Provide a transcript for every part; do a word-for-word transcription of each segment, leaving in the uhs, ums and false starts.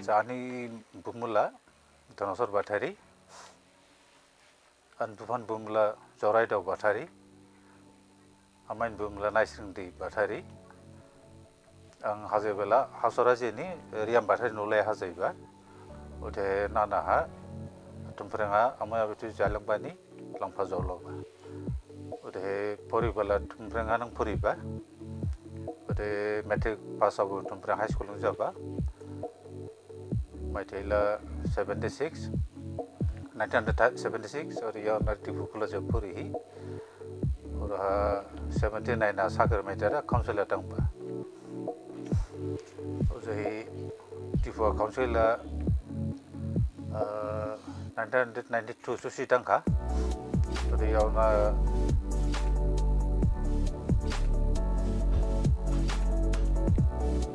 Ani bumu la Dhaneswar Bathari, ani bupha ni bumu la Joraidao Bathari, amai ni bumu la Naisringdi Bathari. Ang hajaiba la Hasora jini Riam Bathari nolai hajaiba. Ode nana ha Thumphreng ha amai abitu jalangbani Langpha jaoloba. Ode phuriba la Thumphreng ha nang phuriba. Ode matric pass abo Thumphreng High School nang jaba. Maithai la seventy six, nineteen hundred seventy six, ode yaona Diphu College ha phurihi. Oraha seventy nine ha sakri maithai da council ha thangba. Ojahi Diphu council ha, ah, nineteen hundred ninety two sosi thangkha. Ode yaona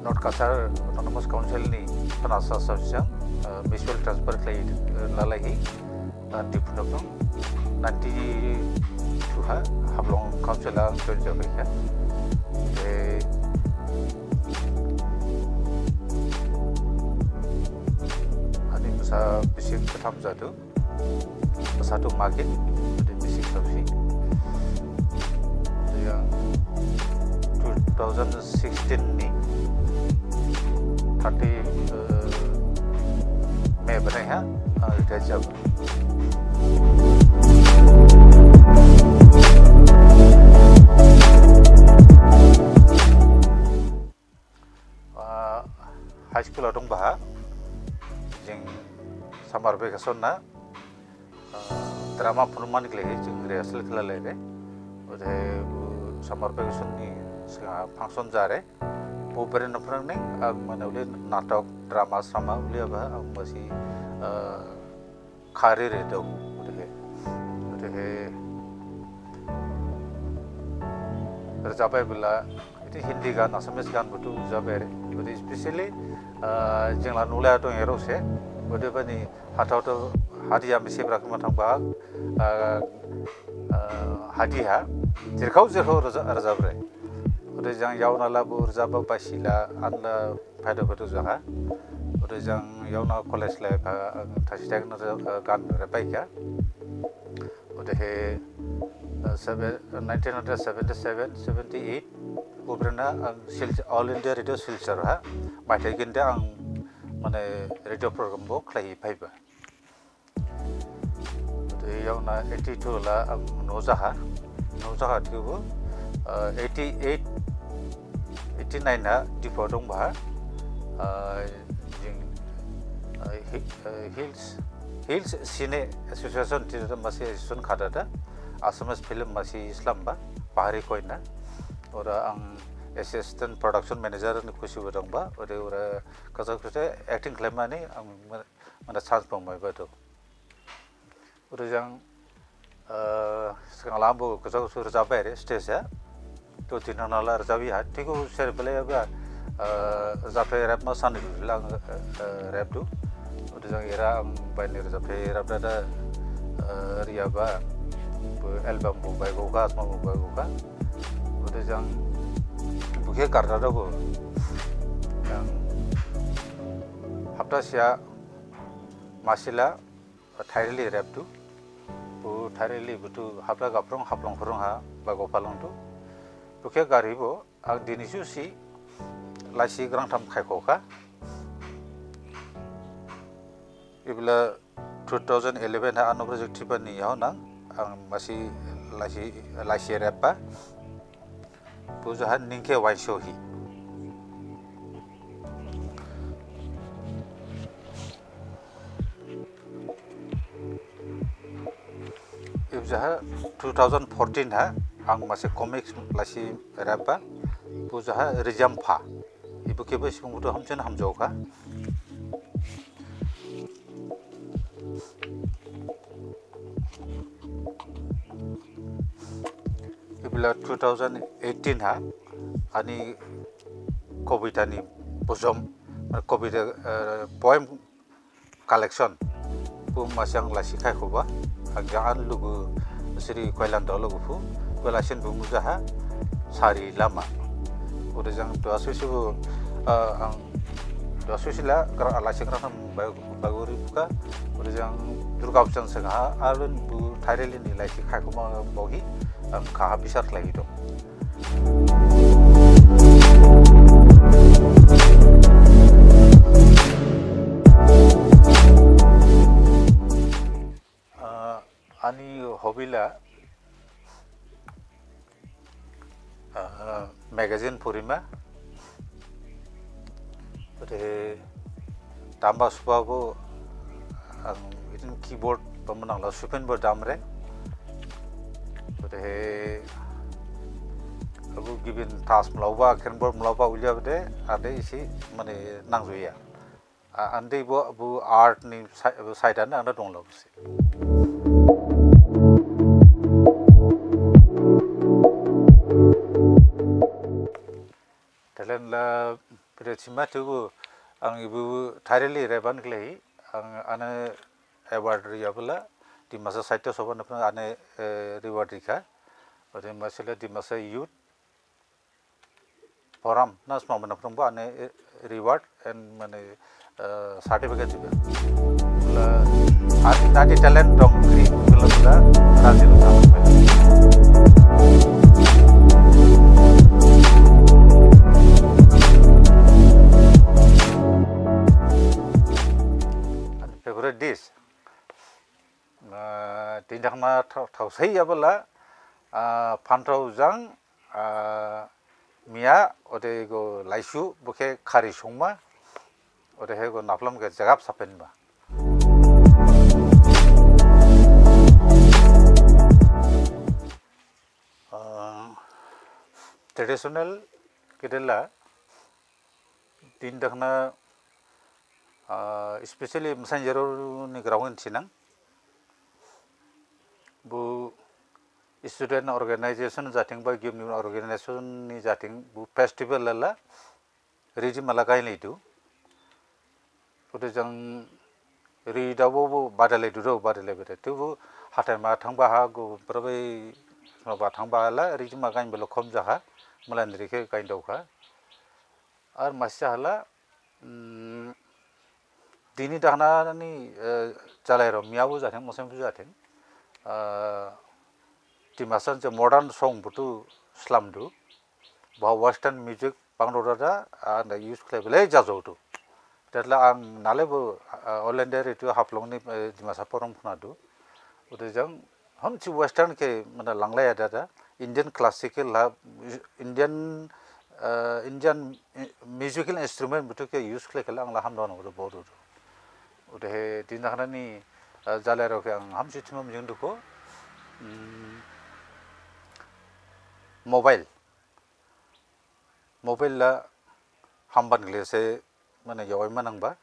North Cachar Autonomous Council ni Thanasa Association, ah, mutual transfer khlai, ah, lalaihi, ah, Diphu noknong ninety two ha Haflong Council ha join jabaikha. Ode ani basa bisik gatham jadu. Satu magin, ode bisik saosi. Ode yang two thousand sixteen ni thirty, eh, May banai ha, ah, retire jaba. Ah, high school ha dongba ha, jing summer vacation na, ah, drama phunumani khlaihi jing rehearsal khlailai re. Ode, uh, summer vacation ni sgang function jare. Bo bere na phrang ning, ah, mane ule natok, drama, sama ule aba, ah, masi, ah, khari re dong, odehe, odehe rajabbai bela, iti Hindi gan, Assamese gan buthu rajabbai re, ode especially, ah, jingla nulai dong ero se, odebani hathao to hadi ami sebra khma thangba, ah, ah, hadi ha, jirkhao jirkhao raja-, rajab re, ode jang yaona la bo rajabba basila, anla Phaidu phaidu jaha. Ode jang yaona college life ha ang thaisi thang na, eh, gan rebbaikha. Odehe, eh, sebe-, nineteen hundred seventy-seven, seventy-eight, ubrena ang Sil-, All India Radio Silchar ha. Maithai ginde ang mane radio program bo khlaihi phaiba. Ode yaona eighty-two la, um, noh jaha, noh jaha thikhabo, uh, eighty-eight, eighty-nine ha Diphu dongba ha, uh, jing, uh, hi-, uh, Hills, Hills Cine Association thi da masi association khada da, Assamese film masi slamba, Pahari Koina. Ora ang assistant production manager ni khusi bo dongba, ode ora kasa khusi acting khlaimani ang mana chance pang mai badu. Ode jang, eh, sgang lambo kasa khusi rajabbai re stage ha. To thin thang nala rajabi ha. Thikhabo ser bele ba, eh, rajabthai rap ma sani lang, eh, eh, rap du. Ode jang era ang baini rajabthai rap dada, eh, riyaba. Bo album bo baigokha, asma bo baigokha. Ode jang bokhe garda dabo. Yang hapta sia masila, thairili rep du. Bo thairili buthu hapla gaphrong, haplong phrong ha, bago phalong du. Bokhe garibo, ang dini susi, laisi grangtham khaikhokha. Ibla two thousand eleven ha ano project thibani yaonang, ang masi laisi, laisi repba. Puja ha ningkhe waisohi. Ibjaha two thousand fourteen ha ang masi comics laisi repba. Puja ha Rijampha. Ibu khebo subung buthu hamsin hamjaokha. Ibla two thousand eighteen ha ani kobita ni bojom, mane kobita, eh, poem collection. Bo masi ang laisi khaikhoba, ang jang ani lugu Sri Koilan Dolo guphu, bo laisin bumu jaha Sari Lama. Ode jang duha susibo, eh, ang Duha susila gra-, laisi grang nam ba-, bagori buka, ode jang Durga Pujan sengha, alun bu thaireli ni laisi khaikuma baohi, ang khaha bisar khlaihi dong. Ah, ani hobby la, ah, magazine phurima. Ode damba suba bo ang idin keyboard pemenang la supin bo damre. Ode abu gibin tas mlauba, keyboard mlauba ulia bede, ade isi mane nangjuya. A-, ande bo, bo art ni sa-, side ande anda dong lo bisi. Talent la bede thima tu bo ang ibu thaireli reban khlaihi ang ane award riyabala Dimasa Sahitya Sabha niphrang ane, eh, reward rikha. Ode masila Dimasa Youth Forum na sma mana phrang bo ane, eh, reward and mane, eh, certificate jiba. La, ani nadi talent dong kri, bula bula, raji lo sama. Ani favorite dish. Ah, tindak ma thau, thau sai abala, ah, phanthau jang, ah, miya, ode go laisu, bokhe khari songma, ode he go naphlam khe jagap sapenma. Ah, traditional kedela, tin dakhna, ah, especially masainjirao ni grao ngan sinang. Bu student organization jathing ba gimni organization ni jathing bu festival lala ridi mala gainlaidu. Ode jang ri dabo bo badalaidu do badalai bede. Tubu hathai ma thangba ha go prabai ma ba thangba la ridi ma gain belo khom jaha malan rikhe gain daukha. Ar masi hala, mm, dini dakhna ni, eh, jalairao miyabu jathing, mosem bu jathing, eh, Dimasa je modern song butu slamdu, ba western music bangdo dada, anda use khlai belai jajaodu. Datla ang nale bu, eh, All India Radio Haflong ni, eh, Dimasa forum khnadu. Ode jang, hamsi western khe mane langlaya dada, Indian classical ha, Indian, eh, Indian, eh, musical instrument butu khe use khlai khala ang la hamdao nang ode bodu. Ode he tin dakhna ni, eh, jalairao khe ang hamsi thima mijing dukho. Hmm, mobile. Mobile la hamban glese mane yawai manangba.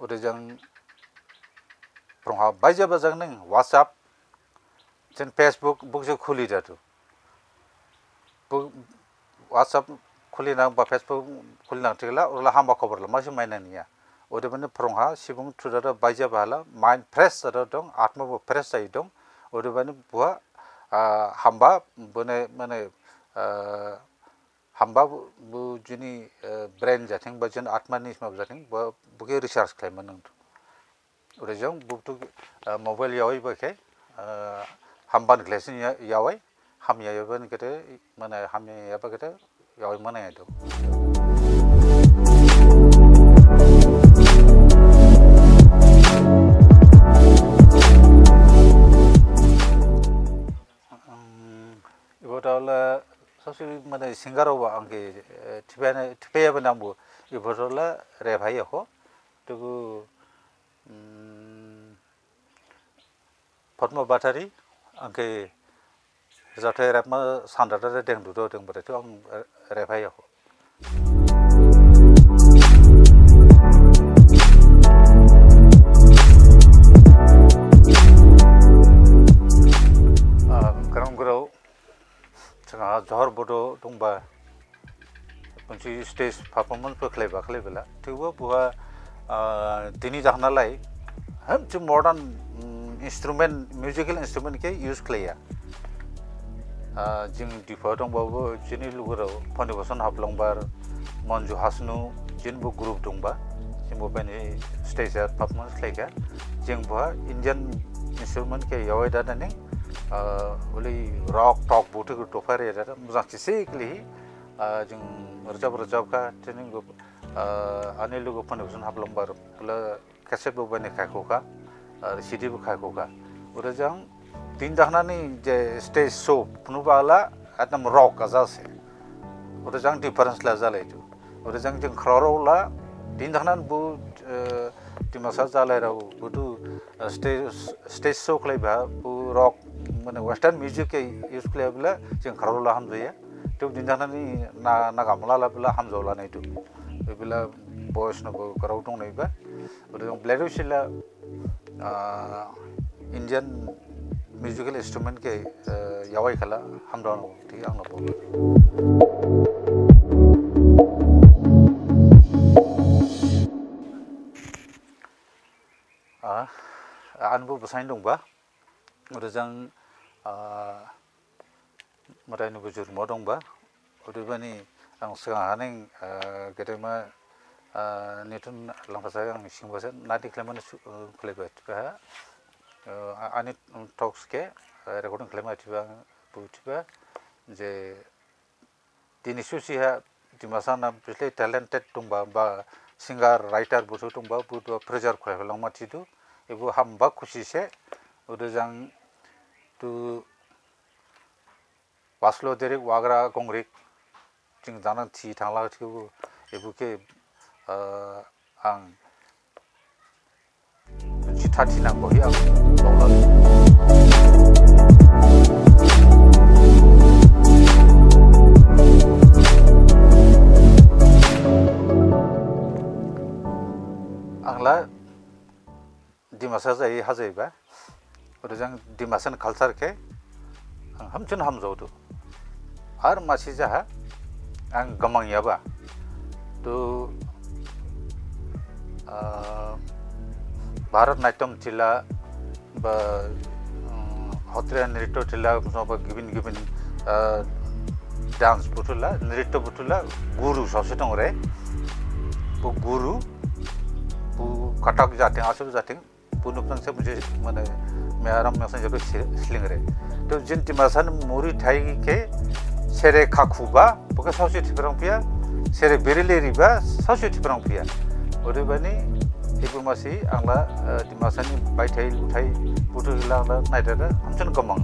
Ode jang phrongha baija bajang ning WhatsApp, jen Facebook, bukje khuli dadu. Bu-, WhatsApp khuli nang ba Facebook khuli nang thikhala, urla hamba khobor la masi mainang niya. Odebani phrongha sibung thudada baija bahala, mind fresh dada dong, atma bo fresh jai dong. Odebani buha, ah, hamba bone mane, ah, hamba bu, bu jini, eh, brain jathing ba jini atma ni sma jathing ba bukhe research khlaima nangdu. Ode jang butu, eh, mobile yawai ba khe, eh, hamban glesi ya-, yawai, hamya yawai ni kete, mane hamya yaba kete, yawai mane yadu. Um, ibo thaola sasi mane singer oba angke, eh, thiphene, thiphe yaba nangbo ibo thaola rephai yakho. Tugu, um, Padma Bathari angke jathai repma sandada dengdu do deng bade tu ang, eh, rephai yakho. Ah, grang grao, jingha Johor Bodo dongba, bonsi stage performance bo khlaiba khlaibala. Thikbo buha, ah, dini dakhna lai, hamsi modern, mm, instrument, musical instrument khe use khlaiya. Ah, jing Diphu dongba bo, jini lugurao, Phani Boson Haflongbar, Manju Hasnu, Jini bo group dongba, jini bo bani stage ha performance khlaikha. Jing bo Indian instrument khe yawai dada ning, ah, uli rock tok buthu khe dopha re dada, mujang sisi khlaihi, ah, jing rajab rajab kha, training bo, ah, ani lugu phone bujun hablong bar, bula cassette bo bani khaikho kha, ah, C D bo khaikho kha. Ura jang, tin dakhnani je stage show, phunu bala, ekdom rock aja se. Ura jang difference la jalaidu. Ura jang jing khrorao la, tin dakhnan bo, eh, Dimasa jalairao, buthu, eh, stage, stage show khlaiba, bo rock, mane western music khe use khlaibla, jing khrorao la hamjaya. Teu tin dakhnani na, nagamla la bela hamjaola naidu. Bela boys no bo khrorao dongnaiba. Ura jang Black Wish la, ah, Indian musical instrument khe, eh, yawai khala hamdao thi ang labo. Ah, anbo basain dongba. Ura jang, ah, Madai ni bujur mo dongba. Odebani ang sgang haning, ah, gedema, ah, Newton Langthasa ang singbasa nadi khlaimane su-, ah, khlaiba thiba. Ah, ani talks khe, ah, recording khlaima thiba, bu thiba, je dini susi ha Dimasa na bisle talented dongba, ba singer, writer buthu dongba, buthu preserve khlailangma thidu, ebo hamba khusi se, ode jang tu Baslo derek wagra gongrik, jing jana thi thangla thikhabo, ebo khe, ah, ang jitha thi nangbo hi ang baola. Angla Dimasa jai hajaiba. Ode jang Dimasa ni culture khe ang hamsin hamjaodu. Ar masi jaha ang gamangyaba. Tu, ah, Bharat Natyam thila ba, um, Satriya Nritya thila, ba gibin gibin, ah, dance buthula, nritya buthula, guru saosi dongre. Bo guru, bo Kathak jathing, asol jathing, bo nuknang se mujhe, mane, mayaram mayasan jabo si-, slingre. To jin Dimasa ni muri thai khe sere khakhuba, bo khe saosi thiphrang phiya, sere berile riba, saosi thiphrang phiya. Odebani, ebo masi angla, eh, Dimasa ni baithai, luthai, buthu hila angla naidada, hamsin gamang.